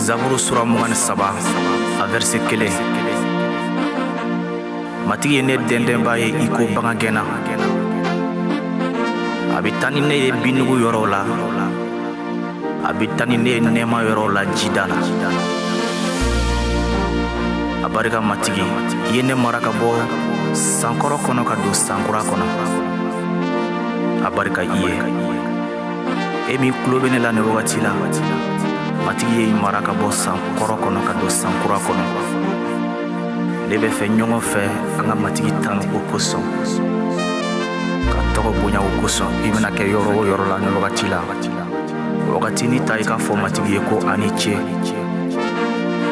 Zaburu sura 23, a verset 1. Matigi ye ne dɛndɛnba ye i ko bagangɛnna. A bɛ taa ni ne ye binnugu yɔrɔw la. A bɛ taa ni ne ye nɛɛma yɔrɔw la jida la. A barika Matigi, i ye ne mara ka bɔ sankɔrɔ kɔnɔ ka don sankura kɔnɔ. A barika i ye. E min tulo bɛ ne la nin wagati la, Matigi ye i mara ka bɔ san kɔrɔ kɔnɔ ka don san kura kɔnɔ. Ne bɛ fɛ ɲɔgɔn fɛ an ka Matigi tanu o kosɔn, ka tɔgɔ bonya o kosɔn. I bɛna kɛ yɔrɔ o yɔrɔ la nin wagati la, wagatinin ta i k'a fɔ Matigi ye ko a ni ce.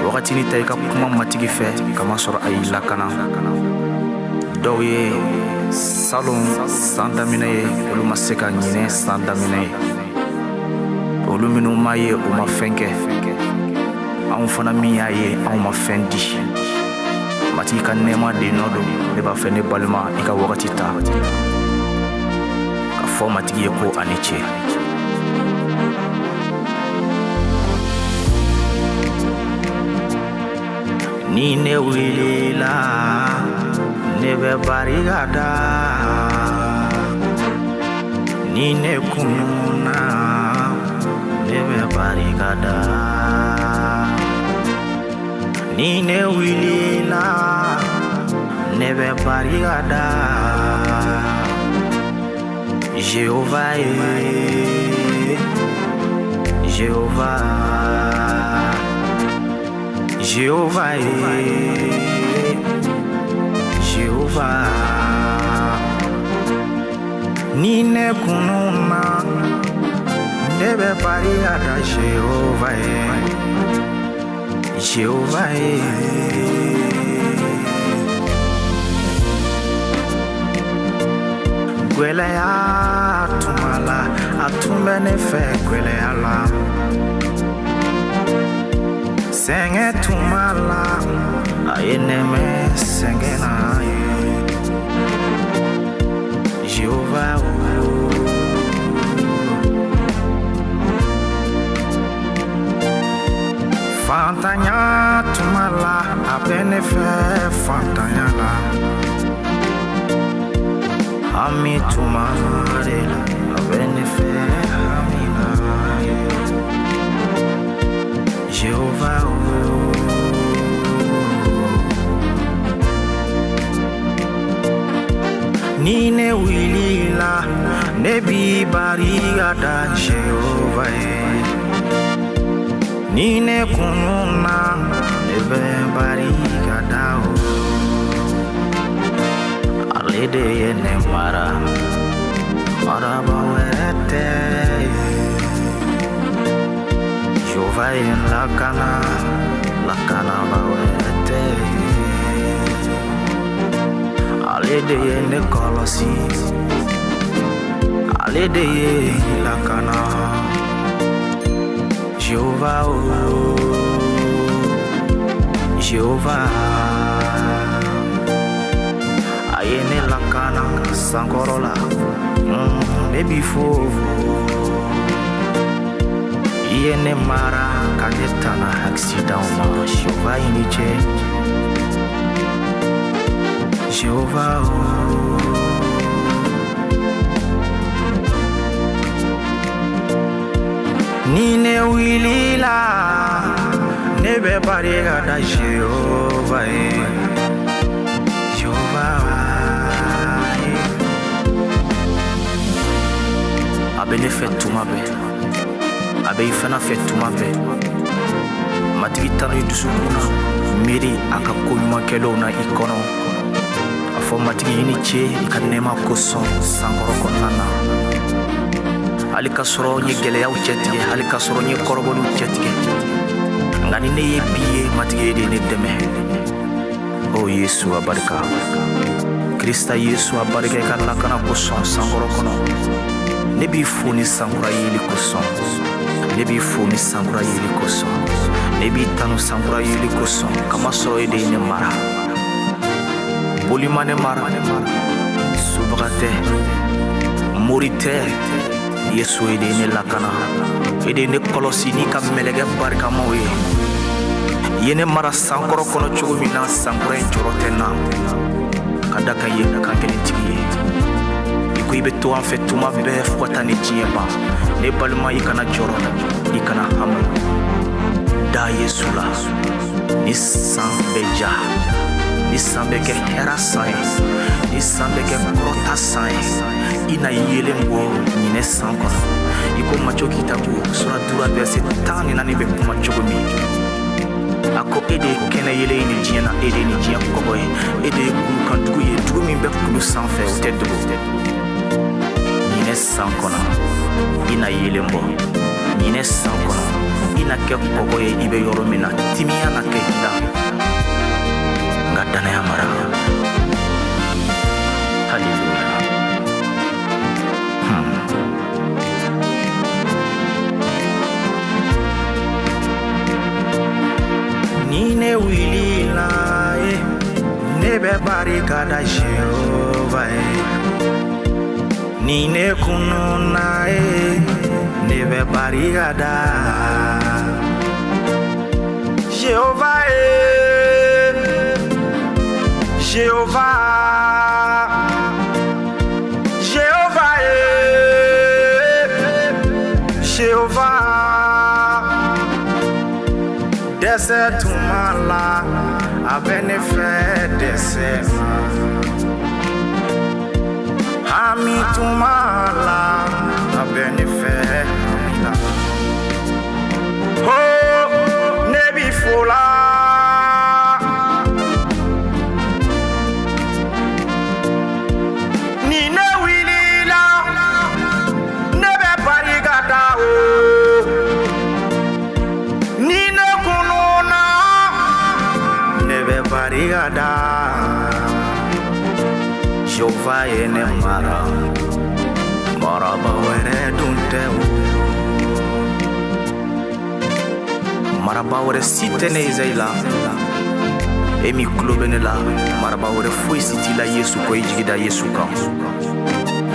Wagatinin ta i ka kuma Matigi fɛ, kamasɔrɔ a y'i lakana. Dɔw ye salon san daminɛ ye, olu ma se ka ɲinɛ san daminɛ ye. Olu minnu m'a ye, u ma fɛn kɛ. Anw fana min y'a ye, anw ma fɛn di. Matigi ka nɛɛma de nɔ don. Ne b'a fɛ, ne balima, i ka wagati ta ka fɔ Matigi ye ko a ni ce. Ni ne wulila, ne bɛ barika da. Ni ne kununa, ne bɛ barika da. Ni ne wulila, ne bɛ barika da Jehova ye. Jehova, Jehova ye, Jehova. Ni ne kununa, ne bɛ barika da Jehova ye. Jehova ye. Gwɛlɛya tuma la, a tun bɛ ne fɛ gwɛlɛya la. Sɛgɛn tuma la, a ye nɛmɛ sɛgɛn na ye. Jehova o. Fantanya tuma la, a bɛ ne fɛ fantanya la. Hami tuma de la, a bɛ ne fɛ hami na ye. Jehova o. Ni ne wulila, ne bi barika da Jehova ye. Ni ne kununa, ne bɛ barika da o. Ale de ye ne mara, maraba wɛrɛ tɛ. Jehova ye n lakana, lakanaba wɛrɛ tɛ. Ale de ye ne kɔlɔsi, ale de ye n lakana. Jehova o, Jehova. A ye ne lakana sankɔrɔ la, ne b'i fo. I ye ne mara ka ne tanga accident ma. Jehova i ni ce. Jehova o. Ni ne wulila, ne bɛ barika da Jehova ye. Jehova ye. A bɛ ne fɛ tuma bɛɛ, a bɛ i fana fɛ tuma bɛɛ. Matigi tanu i dusukun na, miiri a ka ko ɲuman kɛlenw na i kɔnɔ. A fɔ Matigi i ni ce i ka nɛɛma kosɔn sankɔrɔ kɔnɔna na. Hali k'a sɔrɔ n ye gɛlɛyaw cɛtigɛ, hali k'a sɔrɔ n ye kɔrɔbɔliw cɛtigɛ, nka ni ne ye bi ye, Matigi, e de ye ne dɛmɛ. O Yesu, a barika. Krista Yesu, a barika i ka lakana kosɔn sankɔrɔ kɔnɔ. Ne b'i fo ni sankura yeli kosɔn. Ne b'i fo ni sankura yeli kosɔn. Ne b'i tanu sankura yeli kosɔn, kamasɔrɔ e de ye ne mara. Boli ma ne mara, subaga tɛ, mori tɛ. Yesu, e de ye ne lakana, e de ye ne kɔlɔsi n'i ka mɛlɛkɛ barikamaw ye. I ye ne mara sankɔrɔ kɔnɔ cogo min na, sankura in jɔrɔ tɛ n na, ka da kan i ye kan kelen tigi ye. I ko i bɛ to an fɛ tuma bɛɛ fo ka taa ni diɲɛ ban. Ne balima, i kana jɔrɔ, i kana hami, da Yesu la. Ni san bɛ ja, ni san bɛ kɛ hɛra san ye, ni san bɛ kɛ kɔrɔta san ye. I na yeelen bɔ ɲinɛ san kɔnɔ, i ko Maco kitabu sura 5 verset 14 bɛ kuma cogo min. A ko e de ye kɛnɛ yelen ye nin diɲɛ na, e de ye nin diɲɛ kɔgɔ ye, e de ye kulukandugu ye, dugu min bɛ kulu sanfɛ, o tɛ dogo. Ɲinɛ san kɔnɔ, i na yeelen bɔ. Ɲinɛ san kɔnɔ, i na kɛ kɔgɔ ye i bɛ yɔrɔ min na, timiya na kɛ i la. Nka danaya mara. Haleluya. Ni ne wulila ye, ne bɛ barika da Jehova ye. Ni ne kununa ye, ne bɛ barika da Jehova ye. Jehova, Jehova ye, Jehova. Dɛsɛ tuma la, a bɛ ne fɛ dɛsɛ ma. Hami tuma la, a bɛ ne fɛ hami la. Ho, ne b'i fo la. Ni ne wulila, ne bɛ barika da o. Ni ne kununa, ne bɛ barika da. Jehova ye ne mara, maraba wɛrɛ dun tɛ o. Maraba wɛrɛ si tɛ ne Ezayi la. E min tulo bɛ ne la, maraba wɛrɛ foyi si t'i la Yesu kɔ, i jigi da Yesu kan.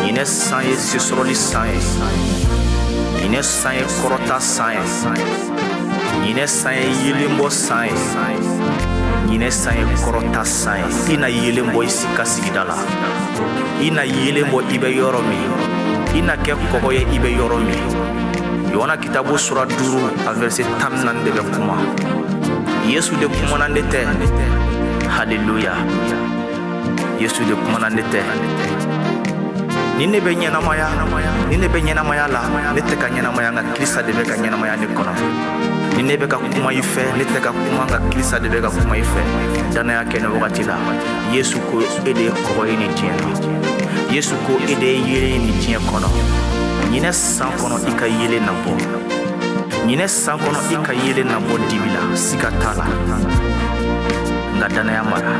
Ɲinɛ san ye sesɔrɔli san ye, ɲinɛ san ye kɔrɔta san ye, ɲinɛ san ye yelenbɔ san ye, ɲinɛ san ye kɔrɔta san ye. I na yelen bɔ i ka sigida la, i na yelen bɔ i bɛ yɔrɔ min, i na kɛ kɔgɔ ye i bɛ yɔrɔ min. Yohana kitabu sura 5 a verset 14 de bɛ kuma. Yesu de kumana, ne tɛ. Haleluya. Yesu de kumana, ne tɛ. Ni ne bɛ ɲɛnamaya, ni ne bɛ ɲɛnamaya la, ne tɛ ka ɲɛnamaya, nka Krista de bɛ ka ɲɛnamaya ne kɔnɔ. Ni ne bɛ ka kuma i fɛ, ne tɛ ka kuma, nka Krista de bɛ ka kuma i fɛ. Danaya kɛ nin wagati la. Yesu ko e de ye kɔgɔ ye nin diɲɛ na. Yesu ko e de ye yeelen ye nin diɲɛ kɔnɔ. Ɲinɛ san kɔnɔ, i ka yeelen na bɔ. Ɲinɛ san kɔnɔ, i ka yeelen na bɔ dibi la, siga t'a la. Nka danaya mara.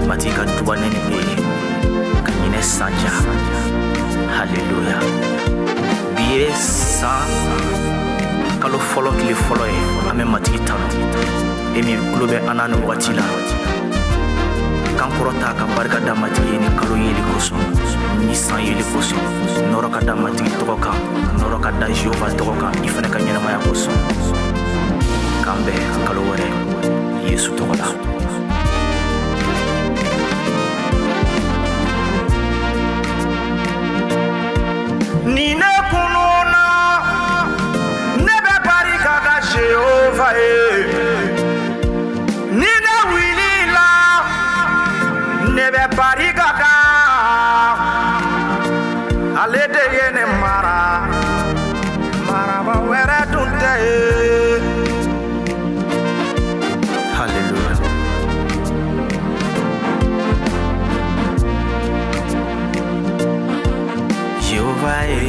Matigi ka duba ne ni e ye ka ɲinɛ san ja. Haleluya. Bi ye san kalo fɔlɔ tile fɔlɔ ye. An bɛ Matigi tanu. E min tulo bɛ an na nin wagati la, kan kɔrɔta ka barika da Matigi ye ni kalo yeli kosɔn, ni san yeli kosɔn. Nɔrɔ ka da Matigi tɔgɔ kan, nɔrɔ ka da Jehova tɔgɔ kan i fana ka ɲɛnamaya kosɔn. K'an bɛn kalo wɛrɛ Yesu tɔgɔ la. Ni ne kununa, ne bɛ barika da Jehova ye. Ni ne wulila, ne bɛ barika da. Ale de ye ne mara, maraba wɛrɛ dun tɛ ye. Haleluya. Jehova ye,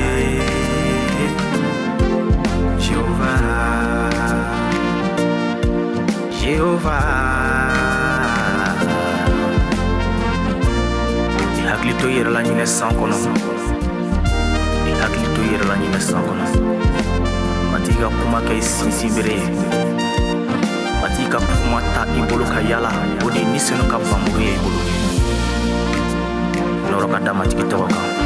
Jehova, Jehova. I hakili to i yɛrɛ la ɲinɛ san kɔnɔ. I hakili to i yɛrɛ la ɲinɛ san kɔnɔ. Matigi ka kuma kɛ i sinsinbere ye. Matigi ka kuma ta i bolo ka yala, o de ye Ni Senu ka bamuru ye i bolo. Nɔrɔ ka da Matigi tɔgɔ kan.